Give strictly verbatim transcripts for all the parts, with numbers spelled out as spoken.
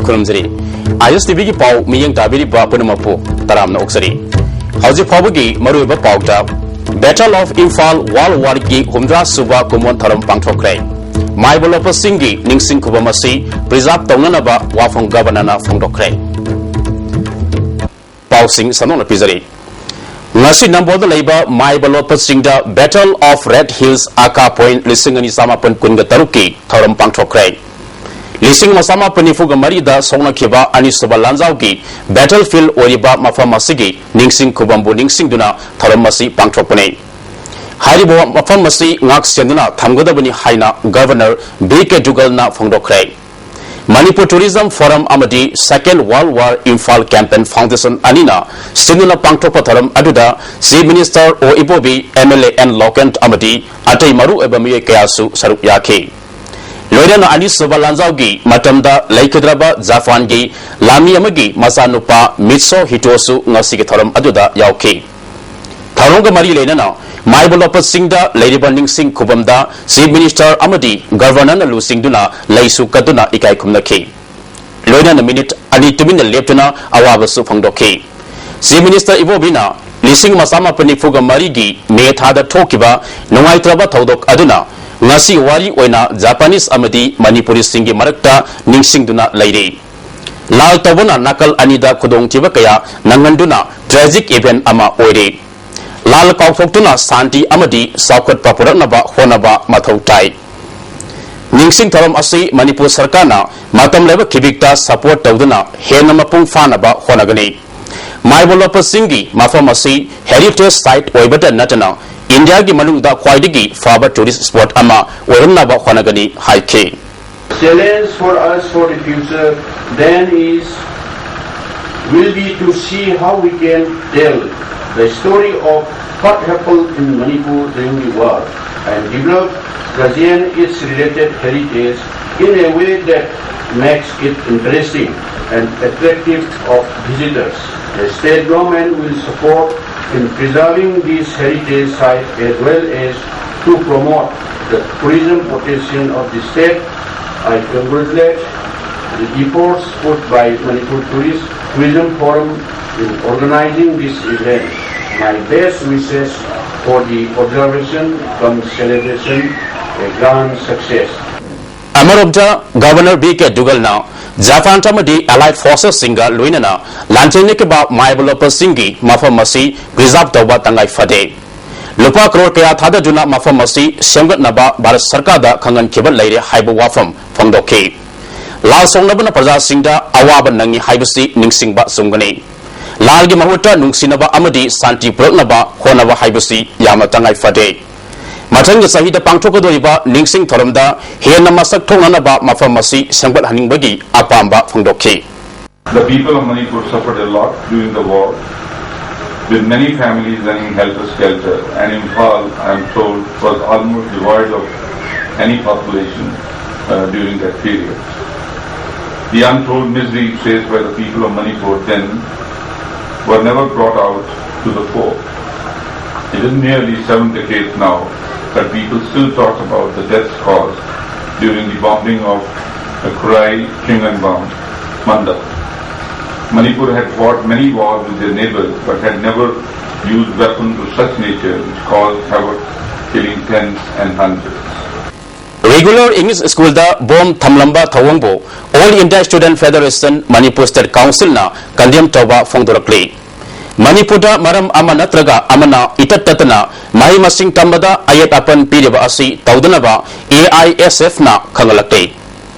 ꯈꯨꯔꯨꯝꯖꯔꯤ꯫ ꯑꯥꯏ ꯑꯦꯁ T ꯚꯤꯒꯤ ꯄꯥꯎ ꯃꯤꯠꯌꯦꯡ ꯇꯥꯕꯤꯔꯤꯕ ꯄꯨꯝꯅꯃꯛꯄꯨ ꯇꯔꯥꯝꯅ ꯑꯣꯛꯆꯔꯤ꯫ ꯍꯧꯖꯤꯛ ꯐꯥꯎꯕꯒꯤ ꯃꯔꯨꯑꯣꯏꯕ ꯄꯥꯎꯗ, Battle of Imphal World Warꯒꯤ ꯍꯨꯝꯗ꯭ꯔꯥ ꯁꯨꯕ ꯀꯨꯝꯑꯣꯟ ꯊꯧꯔꯝ ꯄꯥꯡꯊꯣꯛꯈ꯭ꯔꯦ꯫ ꯃꯥꯏꯕ ꯂꯣꯠꯄꯁꯤꯡꯒꯤ ꯅꯤꯡꯁꯤꯡ ꯈꯨꯕꯝ ꯑꯁꯤ preserve ꯇꯧꯅꯅꯕ ꯋꯥꯐꯝ Governorꯅ ꯐꯣꯡꯗꯣꯛꯈ꯭ꯔꯦ꯫ ꯄꯥꯎꯁꯤꯡ ꯁꯟꯗꯣꯛꯅ ꯄꯤꯖꯔꯤ꯫ ꯉꯁꯤ ꯅꯝꯕꯣꯜꯗ ꯂꯩꯕ ꯃꯥꯏꯕ ꯂꯣꯠꯄꯁꯤꯡꯗ Battle of Red Hills ꯑꯀꯥ ꯄꯣꯏꯟ ꯂꯤꯁꯤꯡ ꯑꯅꯤ ꯆꯥꯃꯥꯄꯟ ꯀꯨꯟꯒ ꯇꯔꯨꯛꯀꯤ ꯊꯧꯔꯝ ꯄꯥꯡꯊꯣꯛꯈ꯭ꯔꯦ꯫ ꯂꯤꯁꯤꯡ ꯑꯃ ꯆꯥꯃꯥꯄꯟ ꯅꯤꯐꯨꯒ ꯃꯔꯤꯗ ꯁꯣꯛꯅꯈꯤꯕ ꯑꯅꯤꯁꯨꯕ ꯂꯥꯟꯖꯥꯎꯒꯤ battlefield ꯑꯣꯏꯔꯤꯕ ꯃꯐꯝ ꯑꯁꯤꯒꯤ ꯅꯤꯡꯁꯤꯡ ꯈꯨꯕꯝꯕꯨ ꯅꯤꯡꯁꯤꯡꯗꯨꯅ ꯊꯧꯔꯝ ꯑꯁꯤ ꯄꯥꯡꯊꯣꯛꯄꯅꯤ꯫ ꯍꯥꯏꯔꯤꯕ ꯃꯐꯝ ꯑꯁꯤ ꯉꯥꯛ ꯁꯦꯟꯗꯨꯅ ꯊꯝꯒꯗꯕꯅꯤ ꯍꯥꯏꯅ Governor ꯚꯤ ꯀꯦ ꯗꯨꯒꯜꯅ ꯐꯣꯡꯗꯣꯛꯈ꯭ꯔꯦ꯫ Manipur Tourism Forum ꯑꯃꯗꯤ Second World War Imphal Campaign Foundation ꯑꯅꯤꯅ ꯁꯤꯟꯗꯨꯅ ꯄꯥꯡꯊꯣꯛꯄ ꯊꯧꯔꯝ ꯑꯗꯨꯗ Chief Minister O Ibobi, M L A N Loken ꯑꯃꯗꯤ ꯑꯇꯩ ꯃꯔꯨꯑꯣꯏꯕ ꯃꯤꯑꯣꯏ ꯀꯌꯥꯁꯨ ꯁꯔꯨꯛ ꯌꯥꯈꯤ꯫ ꯂꯣꯏꯅꯅ ꯑꯅꯤꯁꯨꯕ ꯂꯥꯟꯖꯥꯎꯒꯤ ꯃꯇꯝꯗ ꯂꯩꯈꯤꯗ꯭ꯔꯕ ꯖꯄꯥꯟꯒꯤ ꯂꯥꯟꯃꯤ ꯑꯃꯒꯤ ꯃꯆꯥꯅꯨꯄꯥ ꯃꯤꯠꯁꯣ ꯍꯤꯇꯣꯁꯨ ꯉꯁꯤꯒꯤ ꯊꯧꯔꯝ ꯑꯗꯨꯗ ꯌꯥꯎꯈꯤ꯫ ꯊꯧꯔꯝꯒ ꯃꯔꯤ ꯂꯩꯅꯅ ꯃꯥꯏꯕ ꯂꯣꯠꯄꯁꯤꯡꯗ ꯂꯩꯔꯤꯕ ꯅꯤꯡꯁꯤꯡ ꯈꯨꯕꯝꯗ Chief Minister ꯑꯃꯗꯤ Governorꯅ ꯂꯨꯆꯤꯡꯗꯨꯅ ꯂꯩꯁꯨ ꯀꯠꯇꯨꯅ ꯏꯀꯥꯏ ꯈꯨꯝꯅꯈꯤ꯫ ꯂꯣꯏꯅꯅ ꯃꯤꯅꯤꯠ ꯑꯅꯤ ꯇꯨꯃꯤꯟꯅ ꯂꯦꯞꯇꯨꯅ ꯑꯋꯥꯕꯁꯨ ꯐꯣꯡꯗꯣꯛꯈꯤ꯫ Chief Minister ꯏꯕꯣꯕꯤꯅ ꯂꯤꯁꯤꯡ ꯑꯃ ꯆꯥꯃꯥꯄꯟ ꯅꯤꯐꯨꯒ ꯃꯔꯤꯒꯤ ꯃꯦ ꯊꯥꯗ ꯊꯣꯛꯈꯤꯕ ꯅꯨꯡꯉꯥꯏꯇ꯭ꯔꯕ ꯊꯧꯗꯣꯛ ꯑꯗꯨꯅ ꯉꯁꯤ ꯋꯥꯔꯤ ꯑꯣꯏꯅ ꯖꯄꯥꯅꯤꯁ ꯑꯃꯗꯤ ꯃꯅꯤꯄꯨꯔꯤꯁꯤꯡꯒꯤ ꯃꯔꯛꯇ ꯅꯤꯡꯁꯤꯡꯗꯨꯅ ꯂꯩꯔꯤ꯫ ꯂꯥꯜ ꯇꯧꯕꯅ ꯅꯥꯀꯜ ꯑꯅꯤꯗ ꯈꯨꯗꯣꯡꯊꯤꯕ ꯀꯌꯥ ꯅꯪꯍꯟꯗꯨꯅ tragic event ꯑꯃ ꯑꯣꯏꯔꯤ꯫ ꯂꯥꯜ ꯀꯥꯎꯊꯣꯛꯇꯨꯅ ꯁꯥꯟꯇꯤ ꯑꯃꯗꯤ ꯆꯥꯎꯈꯠꯄ ꯄꯨꯔꯛꯅꯕ ꯍꯣꯠꯅꯕ ꯃꯊꯧ ꯇꯥꯏ꯫ ꯅꯤꯡꯁꯤꯡ ꯊꯧꯔꯝ ꯑꯁꯤ ꯃꯅꯤꯄꯨꯔ ꯁꯔꯀꯥꯔꯅ ꯃꯇꯝ ꯂꯩꯕ ꯈꯤꯕꯤꯛꯇ support ꯇꯧꯗꯨꯅ ꯍꯦꯟꯅ ꯃꯄꯨꯡ ꯐꯥꯅꯕ ꯍꯣꯠꯅꯒꯅꯤ꯫ ꯃꯥꯏꯕ ꯂꯣꯠꯄꯁꯤꯡꯒꯤ ꯃꯐꯝ ꯑꯁꯤ heritage site ꯑꯣꯏꯕꯇ ꯅꯠꯇꯅ ꯏꯟꯗꯤꯌꯥꯒꯤ ꯃꯅꯨꯡꯗ ꯈ꯭ꯋꯥꯏꯗꯒꯤ ꯐꯕ tourist spot ꯑꯃ ꯑꯣꯏꯍꯟꯅꯕ ꯍꯣꯠꯅꯒꯅꯤ ꯍꯥꯏꯈꯤ꯫ Challenge for us for the future then is, will be to see how we can tell the story of what happened in Manipur during the war and develop Gazian its related heritage in a way that makes it interesting and attractive of visitors. The state government will support in preserving these heritage sites as well as to promote the tourism potential of the state. I congratulate The efforts put by Manipur Tourist Tourism Forum in organizing this event. My best wishes for the observation cum celebration a grand success. ꯑꯃꯔꯣꯝꯗ, governor B ꯀꯦ ꯗꯨꯒꯜꯅ Japan ꯑꯃꯗꯤ ꯑꯦꯂꯥꯏꯠ ꯐꯣꯔꯁꯦꯁꯁꯤꯡꯒ ꯂꯣꯏꯅꯅ ꯂꯥꯟꯊꯦꯡꯅꯈꯤꯕ ꯃꯥꯏꯕꯂꯣꯄꯁꯤꯡꯒꯤ ꯃꯐꯝ ꯑꯁꯤ ꯄ꯭ꯔꯤꯖꯥꯔꯚ ꯇꯧꯕ ꯇꯉꯥꯏ ꯐꯗꯦ꯫ ꯂꯨꯄꯥ ꯀꯔꯣꯔ ꯀꯌꯥ ꯊꯥꯗꯗꯨꯅ ꯃꯐꯝ ꯑꯁꯤ ꯁꯦꯝꯒꯠꯅꯕ ꯚꯥꯔꯠ ꯁꯔꯀꯥꯔꯗ ꯈꯪꯍꯟꯈꯤꯕ ꯂꯩꯔꯦ ꯍꯥꯏꯕ ꯋꯥꯐꯝ ꯐꯣꯡꯗꯣꯛꯈꯤ꯫ ꯂꯥꯜ ꯁꯣꯛꯅꯕꯅ ꯄ꯭ꯔꯖꯥꯁꯤꯡꯗ ꯑꯋꯥꯕ ꯅꯪꯉꯤ ꯍꯥꯏꯕꯁꯤ ꯅꯤꯡꯁꯤꯡꯕ ꯆꯨꯝꯒꯅꯤ꯫ ꯂꯥꯜꯒꯤ ꯃꯍꯨꯠꯇ ꯅꯨꯡꯁꯤꯅꯕ ꯑꯃꯗꯤ ꯁꯥꯟꯇꯤ ꯄꯨꯔꯛꯅꯕ ꯍꯣꯠꯅꯕ ꯍꯥꯏꯕꯁꯤ ꯌꯥꯝꯅ ꯇꯉꯥꯏ ꯐꯗꯦ꯫ ꯃꯊꯪꯒꯤ ꯆꯍꯤꯗ ꯄꯥꯡꯊꯣꯛꯀꯗꯧꯔꯤꯕ ꯅꯤꯡꯁꯤꯡ ꯊꯧꯔꯝꯗ ꯍꯦꯟꯅ ꯃꯁꯛ ꯊꯣꯛꯅꯅꯕ ꯃꯐꯝ ꯑꯁꯤ ꯁꯦꯝꯒꯠꯍꯟꯅꯤꯡꯕꯒꯤ ꯑꯄꯥꯝꯕ ꯐꯣꯡꯗꯣꯛꯈꯤ꯫ The people of Manipur suffered a lot during the war, with many families running helter-skelter, and Imphal, I am told, was almost devoid of any population uh, during that period. The untold miseries faced by the people of Manipur then were never brought out to the fore. It is nearly seven decades now that people still talk about the deaths caused during the bombing of the Khurai Chinganbam Mandal. Manipur had fought many wars with their neighbors but had never used weapons of such nature which caused havoc, killing tens and hundreds. Regular English Schoolꯗ ꯕꯣꯝ ꯊꯝꯂꯝꯕ ꯊꯧꯑꯣꯡꯕꯨ All India Student Federation Manipur State Councilꯅ condemn ꯇꯧꯕ ꯐꯣꯡꯗꯣꯔꯛꯂꯤ꯫ ꯃꯅꯤꯄꯨꯔꯗ ꯃꯔꯝ ꯑꯃ ꯅꯠꯇ꯭ꯔꯒ ꯑꯃꯅ ꯏꯇꯠ ꯇꯠꯇꯅ ꯃꯍꯩ ꯃꯁꯤꯡ ꯇꯝꯕꯗ ꯑꯌꯦꯠ ꯑꯄꯟ ꯄꯤꯔꯤꯕ ꯑꯁꯤ ꯇꯧꯗꯅꯕ ꯑꯦ ꯑꯥꯏ ꯑꯦꯁ ꯑꯦꯐꯅ ꯈꯪꯍꯜꯂꯛꯂꯤ꯫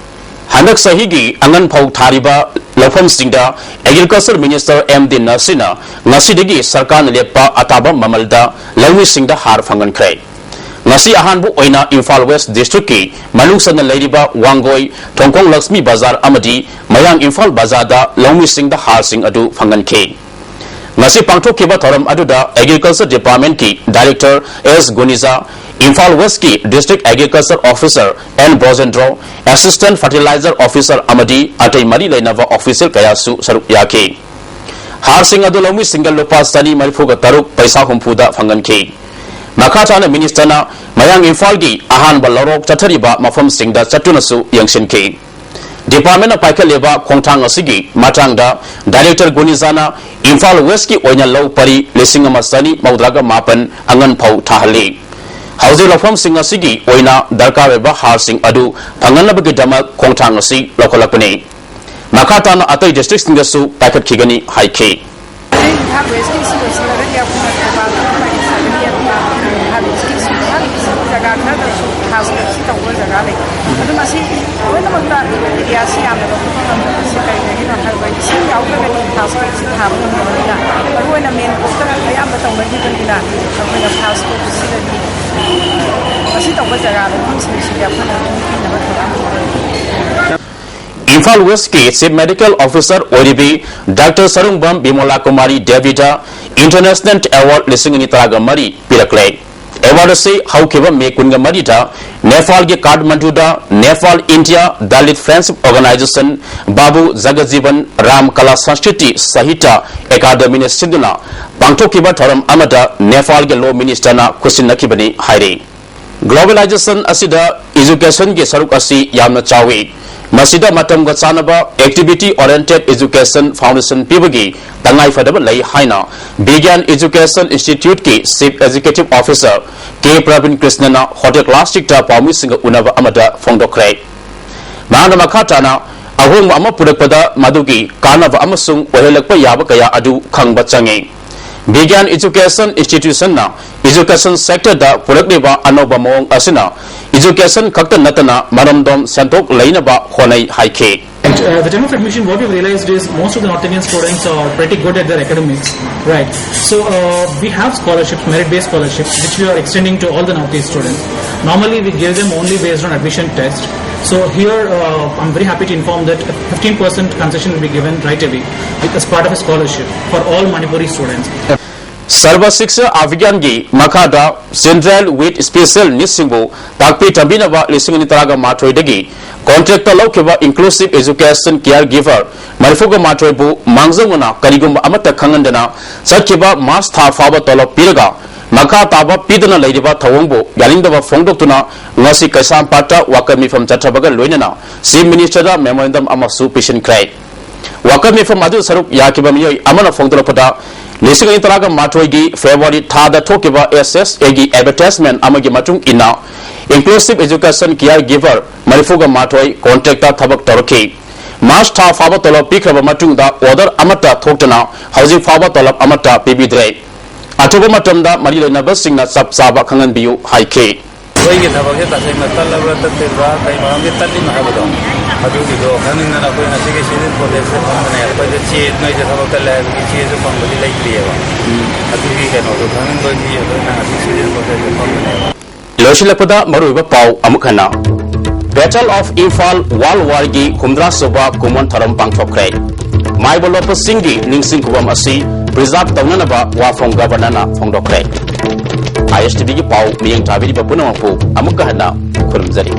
ꯍꯟꯗꯛ ꯆꯍꯤꯒꯤ ꯑꯉꯟ ꯐꯧ ꯊꯥꯔꯤꯕ ꯂꯧꯐꯝꯁꯤꯡꯗ Agriculture Minister ꯑꯦꯝ ꯗꯤ ꯅꯁꯤꯅ ꯉꯁꯤꯗꯒꯤ ꯁꯔꯀꯥꯔꯅ ꯂꯦꯞꯄ ꯑꯇꯥꯕ ꯃꯃꯜꯗ ꯂꯧꯃꯤꯁꯤꯡꯗ ꯍꯥꯔ ꯐꯪꯍꯟꯈ꯭ꯔꯦ꯫ ꯉꯁꯤ ꯑꯍꯥꯟꯕ ꯑꯣꯏꯅ ꯏꯝꯐꯥꯜ ꯋꯦꯁ ꯗꯤꯁꯇ꯭ꯔꯤꯛꯀꯤ ꯃꯅꯨꯡ ꯆꯟꯅ ꯂꯩꯔꯤꯕ ꯋꯥꯡꯒꯣꯏ, ꯊꯣꯡꯈꯣꯡ ꯂꯛꯁꯃꯤ ꯕꯖꯥꯔ ꯑꯃꯗꯤ ꯃꯌꯥꯡ ꯏꯝꯐꯥꯜ ꯕꯖꯥꯔꯗ ꯂꯧꯃꯤꯁꯤꯡꯗ ꯍꯥꯔꯁꯤꯡ ꯑꯗꯨ ꯐꯪꯍꯟꯈꯤ꯫ ꯉꯁꯤ ꯄꯥꯡꯊꯣꯛꯈꯤꯕ ꯊꯧꯔꯝ ꯑꯗꯨꯗ Agriculture Departmentꯀꯤ Director ꯑꯦꯁ ꯒꯨꯅꯤꯖꯥ, ꯏꯝꯐꯥꯜ ꯋꯦꯁꯀꯤ District Agriculture Officer N Brojendro, Assistant Fertilizer Officer ꯑꯃꯗꯤ ꯑꯇꯩ ꯃꯔꯤ ꯂꯩꯅꯕ official ꯀꯌꯥꯁꯨ ꯁꯔꯨꯛ ꯌꯥꯈꯤ꯫ ꯍꯥꯔꯁꯤꯡ ꯑꯗꯨ ꯂꯧꯃꯤꯁꯤꯡꯗ ꯂꯨꯄꯥ ꯆꯅꯤ ꯃꯔꯤꯐꯨꯒ ꯇꯔꯨꯛ ꯄꯩꯁꯥ ꯍꯨꯝꯐꯨꯗ ꯐꯪꯍꯟꯈꯤ꯫ ꯃꯈꯥ ꯇꯥꯅ Ministerꯅ ꯃꯌꯥꯡ ꯏꯝꯐꯥꯜꯒꯤ ꯑꯍꯥꯟꯕ ꯂꯧꯔꯣꯛ ꯆꯠꯊꯔꯤꯕ ꯃꯐꯝꯁꯤꯡꯗ ꯆꯠꯇꯨꯅꯁꯨ ꯌꯦꯡꯁꯤꯟꯈꯤ꯫ ꯗꯤꯄꯥꯔꯠꯃꯦꯟꯅ ꯄꯥꯏꯈꯠꯂꯤꯕ ꯈꯣꯡꯊꯥꯡ ꯑꯁꯤꯒꯤ ꯃꯇꯥꯡꯗ ꯗꯥꯏꯔꯦꯛꯇꯔ ꯒꯨꯅꯤꯖꯥꯅ ꯏꯝꯐꯥꯜ ꯋꯦꯁꯀꯤ ꯑꯣꯏꯅ ꯂꯧ ꯄꯔꯤ ꯂꯤꯁꯤꯡ ꯑꯃ ꯆꯅꯤ ꯃꯧꯗ꯭ꯔꯥꯒ ꯃꯥꯄꯟ ꯑꯉꯟ ꯐꯧ ꯊꯥꯍꯜꯂꯤ꯫ ꯍꯧꯖꯤꯛ ꯂꯧꯐꯝꯁꯤꯡ ꯑꯁꯤꯒꯤ ꯑꯣꯏꯅ ꯗꯔꯀꯥꯔ ꯑꯣꯏꯕ ꯍꯥꯔꯁꯤꯡ ꯑꯗꯨ ꯐꯪꯍꯟꯅꯕꯒꯤꯗꯃꯛ ꯈꯣꯡꯊꯥꯡ ꯑꯁꯤ ꯂꯧꯈꯠꯂꯛꯄꯅꯤ꯫ ꯃꯈꯥ ꯇꯥꯅ ꯑꯇꯩ ꯗꯤꯁꯇ꯭ꯔꯤꯛꯁꯤꯡꯗꯁꯨ ꯄꯥꯏꯈꯠꯈꯤꯒꯅꯤ ꯍꯥꯏꯈꯤ꯫ ꯏꯝꯐꯥꯜ ꯋꯦꯁꯀꯤ ꯁꯤ ꯂꯣꯏꯁꯤꯜꯂꯒꯗꯤ ꯑꯩꯈꯣꯏꯅ ꯊꯧꯕꯥꯜ ꯑꯃꯗꯤ ꯁꯥꯒꯅꯤ, ꯑꯗꯨꯒ ꯏꯝꯐꯥꯜ ꯏꯁꯀꯤ ꯁꯨꯝ ꯖꯒꯥ ꯈꯔꯗꯁꯨ ꯍꯥꯎꯁ ꯕꯣꯠꯁꯤ ꯇꯧꯕ ꯖꯒꯥ ꯂꯩ꯫ ꯑꯗꯨ ꯃꯁꯤ ꯂꯣꯏꯅꯃꯛꯇ ꯑꯦꯔꯤꯌꯥꯁꯤ ꯌꯥꯝꯅ ꯂꯧꯊꯣꯛꯄ ꯉꯝꯗꯕꯁꯤ ꯀꯔꯤꯗꯒꯤꯅꯣ ꯍꯥꯏꯕ ꯏꯁꯤꯡ ꯌꯥꯎꯗ꯭ꯔꯒꯗꯤ ꯍꯥꯎꯁ ꯕꯣꯠꯁꯤ ꯊꯥꯕ ꯉꯝꯗꯕꯅꯤꯅ, ꯃꯔꯨꯑꯣꯏꯅ ꯃꯦꯟ ꯔꯣꯗꯇ ꯑꯌꯥꯝꯕ ꯇꯧꯅꯈꯤꯕꯅꯤꯅ ꯑꯩꯈꯣꯏꯅ ꯍꯥꯎꯁ ꯕꯣꯠꯁꯤꯗꯗꯤ ꯃꯁꯤ ꯇꯧꯕ ꯖꯒꯥ ꯃꯐꯝꯁꯤꯡꯁꯤꯗꯤ ꯑꯩꯈꯣꯏꯅ ꯑꯗꯨꯝ ꯄꯤꯅꯕ ꯊꯧꯔꯥꯡ ꯇꯧꯒꯅꯤ꯫ ꯏꯝꯐꯥꯜ ꯋꯦꯁꯀꯤ ꯆꯤꯐ ꯃꯦꯗꯤꯀꯦꯜ ꯑꯣꯐꯤꯁꯥꯔ ꯑꯣꯏꯔꯤꯕꯤ ꯗꯥꯛꯇꯔ ꯁꯔꯨꯡꯕꯝ ꯕꯤꯃꯣꯂꯥ ꯀꯨꯃꯥꯔꯤ ꯗꯦꯕꯤꯗ ꯏꯟꯇꯔꯅꯦꯁꯅꯦꯜ ꯑꯦꯋꯥꯔꯗ ꯂꯤꯁꯤꯡ ꯑꯅꯤ ꯇꯔꯥꯒ ꯃꯔꯤ ꯄꯤꯔꯛꯂꯦ꯫ ꯑꯦꯋꯥꯔꯗ ꯑꯁꯤ ꯍꯧꯈꯤꯕ ꯃꯦ ꯀꯨꯟꯒ ꯃꯔꯤꯗ ꯅꯦꯄꯥꯜꯒꯤ ꯀꯥꯊꯃꯟꯗꯨꯗ ꯅꯦꯄꯥꯜ ꯏꯟꯗꯤꯌꯥ ꯗꯂꯤꯠ ꯐ꯭ꯔꯦꯟꯗꯁꯤꯞ ꯑꯣꯔꯒꯅꯥꯏꯖꯦꯁꯟ, ꯕꯥꯕꯨ ꯖꯒꯖꯤꯕꯟ ꯔꯥꯝ ꯀꯂꯥ ꯁꯪꯁꯀ꯭ꯔꯤꯇꯤ ꯁꯥꯍꯤꯇ꯭ꯌ ꯑꯦꯀꯥꯗꯃꯤꯅ ꯁꯤꯟꯗꯨꯅ ꯄꯥꯡꯊꯣꯛꯈꯤꯕ ꯊꯧꯔꯝ ꯑꯃꯗ ꯅꯦꯄꯥꯜꯒꯤ ꯂꯣ ꯃꯤꯅꯤꯁꯇꯔꯅ ꯈꯨꯠꯁꯤꯟꯅꯈꯤꯕꯅꯤ ꯍꯥꯏꯔꯤ꯫ ꯒ꯭ꯂꯣꯕꯦꯂꯥꯏꯖꯦꯁꯟ ꯑꯁꯤꯗ ꯏꯖꯨꯀꯦꯁꯟꯒꯤ ꯁꯔꯨꯛ ꯑꯁꯤ ꯌꯥꯝꯅ ꯆꯥꯎꯏ꯫ ꯃꯁꯤꯗ ꯃꯇꯝꯒ ꯆꯥꯟꯅꯕ activity oriented education foundation ꯄꯤꯕꯒꯤ ꯇꯉꯥꯏꯐꯗꯕ ꯂꯩ ꯍꯥꯏꯅ ꯕꯤꯒ꯭ꯌꯥꯟ ꯏꯖꯨꯀꯦꯁꯟ ꯏꯟꯁꯇꯤꯇ꯭ꯌꯨꯠꯀꯤ ꯆꯤꯐ ꯑꯦꯛꯖꯤꯀ꯭ꯌꯨꯇꯤꯚ ꯑꯣꯐꯤꯁꯥꯔ ꯀꯦ ꯄ꯭ꯔꯕꯤꯟ ꯀ꯭ꯔꯤꯁꯅꯅ ꯍꯣꯔꯇꯤꯀꯣꯂꯥꯁꯇꯤꯛꯇ ꯄꯥꯎꯃꯤꯁꯤꯡꯒ ꯎꯅꯕ ꯑꯃꯗ ꯐꯣꯡꯗꯣꯛꯈ꯭ꯔꯦ꯫ ꯃꯍꯥꯛꯅ ꯃꯈꯥ ꯇꯥꯅ ꯑꯍꯣꯡꯕ ꯑꯃ ꯄꯨꯔꯛꯄꯗ ꯃꯗꯨꯒꯤ ꯀꯥꯟꯅꯕ ꯑꯃꯁꯨꯡ ꯑꯣꯏꯍꯜꯂꯛꯄ ꯌꯥꯕ ꯀꯌꯥ ꯑꯗꯨ ꯈꯪꯕ ꯆꯪꯏ꯫ ꯕꯤꯒ꯭ꯌꯥꯟ ꯏꯖꯨꯀꯦꯁꯟ ꯏꯟꯁꯇꯤꯇ꯭ꯌꯨꯁꯟꯅ ꯏꯖꯨꯀꯦꯁꯟ ꯁꯦꯛꯇꯔꯗ ꯄꯨꯔꯛꯂꯤꯕ ꯑꯅꯧꯕ ꯃꯑꯣꯡ ꯑꯁꯤꯅ ꯏꯖꯨꯀꯦꯁꯟ ꯈꯛꯇ ꯅꯠꯇꯅ ꯃꯔꯝꯗꯣꯝ ꯁꯦꯟꯊꯣꯛ ꯂꯩꯅꯕ ꯍꯣꯠꯅꯩ ꯍꯥꯏꯈꯤ꯫ And, uh, the time of admission, what we've realized is most of the North Indian students are pretty good at their academics, right? So, uh, we have scholarships, merit-based scholarships, which we are extending to all the Northeast students. Normally, we give them only based on admission test. So here, uh, I'm very happy to inform that a fifteen percent concession will be given right away as part of a scholarship for all Manipuri students. ꯁꯔꯕ ꯁꯤꯛꯁꯥ ꯑꯚꯤꯌꯥꯟꯒꯤ ꯃꯈꯥꯗ Children with Special Needsꯁꯤꯡꯕꯨ ꯇꯥꯛꯄꯤ ꯇꯝꯕꯤꯅꯕ ꯂꯤꯁꯤꯡ ꯑꯅꯤ ꯇꯔꯥꯒ ꯃꯥꯊꯣꯏꯗꯒꯤ contract ꯂꯧꯈꯤꯕ Inclusive Education Caregiver ꯃꯔꯤꯐꯨꯒ ꯃꯥꯊꯣꯏꯕꯨ ꯃꯥꯡꯖꯧꯅꯅ ꯀꯔꯤꯒꯨꯝꯕ ꯑꯃꯠꯇ ꯈꯪꯍꯟꯗꯅ ꯆꯠꯈꯤꯕ ꯃꯥꯔꯆ ꯊꯥ ꯐꯥꯎꯕ ꯇꯣꯂꯣꯞ ꯄꯤꯔꯒ ꯃꯈꯥ ꯇꯥꯕ ꯄꯤꯗꯨꯅ ꯂꯩꯔꯤꯕ ꯊꯧꯑꯣꯡꯕꯨ ꯌꯥꯅꯤꯡꯗꯕ ꯐꯣꯡꯗꯣꯛꯇꯨꯅ ꯉꯁꯤ ꯀꯩꯁꯥꯝꯄꯥꯠꯇ ꯋꯥꯀꯠ ꯃꯤꯐꯝ ꯆꯠꯊꯕꯒ ꯂꯣꯏꯅꯅ Chief Minister ꯗ memorandum ꯑꯃꯁꯨ ꯄꯤꯁꯤꯟꯈ꯭ꯔꯦ꯫ ꯋꯥꯀꯠ ꯃꯤꯐꯝ ꯑꯗꯨ ꯁꯔꯨꯛ ꯌꯥꯈꯤꯕ ꯃꯤꯑꯣꯏ ꯑꯃꯅ ꯐꯣꯡꯗꯣꯔꯛꯄꯗ, ꯂꯤꯁꯤꯡ ꯑꯅꯤ ꯇꯔꯥꯃꯥꯊꯣꯏꯒꯤ February ꯊꯥꯗ ꯊꯣꯛꯈꯤꯕ S S A ꯒꯤ advertisement ꯑꯃꯒꯤ ꯃꯇꯨꯡ ꯏꯟꯅ, Inclusive Education Caregiver ꯃꯔꯤꯐꯨꯒ ꯃꯥꯊꯣꯏ contract ꯇ ꯊꯕꯛ ꯇꯧꯔꯛꯈꯤ꯫ March ꯊꯥ ꯐꯥꯎꯕ ꯇꯣꯂꯣꯞ ꯄꯤꯈ꯭ꯔꯕ ꯃꯇꯨꯡꯗ order ꯑꯃꯠꯇ ꯊꯣꯛꯇꯅ ꯍꯧꯖꯤꯛ ꯐꯥꯎꯕ ꯇꯣꯂꯣꯞ ꯑꯃꯠꯇ ꯄꯤꯕꯤꯗ꯭ꯔꯦ꯫ ꯑꯊꯨꯕ ꯃꯇꯝꯗ ꯃꯔꯤ ꯂꯩꯅꯕꯁꯤꯡꯅ ꯆꯞ ꯆꯥꯕ ꯈꯪꯍꯟꯕꯤꯌꯨ ꯍꯥꯏꯈꯤ꯫ ꯑꯩꯈꯣꯏꯒꯤ ꯊꯕꯛꯁꯦ ꯇꯁꯦꯡꯅ ꯇꯠꯂꯕ꯭ꯔꯥ ꯇꯠꯇ꯭ꯔꯤꯕ꯭ꯔꯥ, ꯀꯩ ꯃꯔꯝꯒꯤ ꯇꯠꯂꯤꯅꯣ ꯍꯥꯏꯕꯗꯣ, ꯑꯗꯨꯒꯤꯗꯣ ꯈꯪꯅꯤꯡꯗꯅ ꯑꯩꯈꯣꯏ ꯉꯁꯤꯒꯤ civil protest ꯁꯦ ꯐꯝꯕꯅꯦ꯫ ꯑꯩꯈꯣꯏꯗ ꯆꯦ, ꯅꯣꯏꯗ ꯊꯕꯛ ꯇꯠꯂꯦ ꯍꯥꯏꯕꯒꯤ ꯆꯦꯁꯨ ꯐꯪꯕꯗꯤ ꯂꯩꯇ꯭ꯔꯤꯑꯕ꯫ ꯑꯗꯨꯒꯤ ꯀꯩꯅꯣꯗꯣ ꯈꯪꯅꯤꯡꯕꯒꯤ ꯑꯩꯈꯣꯏꯅ ꯉꯁꯤ civil protest ꯁꯦ ꯐꯝꯕꯅꯦꯕ꯫ ꯂꯣꯏꯁꯤꯜꯂꯛꯄꯗ ꯃꯔꯨꯑꯣꯏꯕ ꯄꯥꯎ ꯑꯃꯨꯛ ꯍꯟꯅ꯫ Battle of Imphal World War ꯒꯤ ꯍꯨꯝꯗ꯭ꯔꯥ ꯁꯨꯕ ꯀꯨꯝꯑꯣꯟ ꯊꯧꯔꯝ ꯄꯥꯡꯊꯣꯛꯈ꯭ꯔꯦ꯫ ꯃꯥꯏꯕ ꯂꯣꯠꯄꯁꯤꯡꯒꯤ ꯅꯤꯡꯁꯤꯡ ꯈꯨꯕꯝ ꯑꯁꯤ preserve ꯇꯧꯅꯅꯕ ꯋꯥꯐꯝ Governor ꯅ ꯐꯣꯡꯗꯣꯛꯈ꯭ꯔꯦ꯫ I S T V ꯒꯤ ꯄꯥꯎ ꯃꯤꯠꯌꯦꯡ ꯇꯥꯕꯤꯔꯤꯕ ꯄꯨꯝꯅꯃꯛꯄꯨ ꯑꯃꯨꯛꯀ ꯍꯟꯅ ꯈꯨꯔꯨꯝꯖꯔꯤ꯫